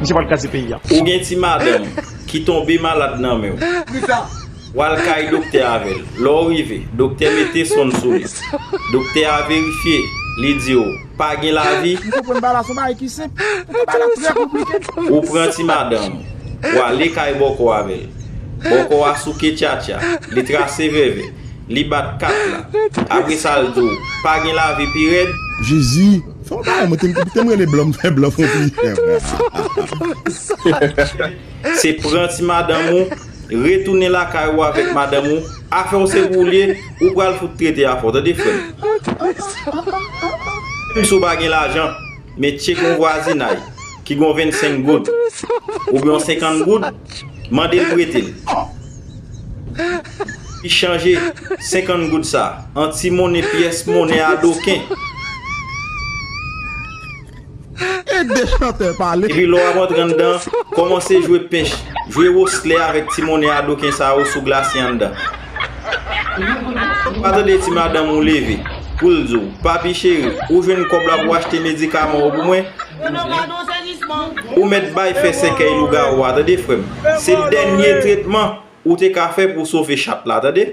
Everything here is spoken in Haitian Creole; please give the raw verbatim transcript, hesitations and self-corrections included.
Misye pral kraze peyi a. Ou gen ti madanm ki tonbe malad nan men w. W al kay doktè avè l. Lè w rive, doktè mete sonn sou li. Doktè a verifye, li di w pa gen lavi. M konprann bagay la se yon bagay ki senp. Bagay la trè konplike. Ou pran ti madanm ou, w ale kay bòkò avè l. Bòkò a souke tchatcha, li trase vèvè, li bat kat la. Apre sa l di w pa gen lavi pi rèd. Jezi, fè yon bagay, mwen te m te m rele blan, m fè blan fon pi. Se pran ti madanm ou, retounen lakay ou avèk madanm ou, afè w se pou w l ye, ou pral fout trete afè w, tande frè m. Menm si w pa gen lajan, men tcheke yon vwazinay ki gen yon vennsenk goud, oubyen yon senkant goud, mande l prete l. Li chanje senkant goud sa an ti monnen pyès monnen adoken. E de chantè pale. Epi lè w ap antre anndan, kòmanse jwe pench, jwe woslè avèk ti monnen adoken sa yo sou glasi anndan. Pa tande ti madanm ou leve pou l di w, papi cheri, ou jwenn kòb la pou w achte medikaman yo pou mwen? Ou mèt bay fè sèkèy lougawou a, tande frè m. Se dènye tretman ou te ka fè pou w sove chat la, tande.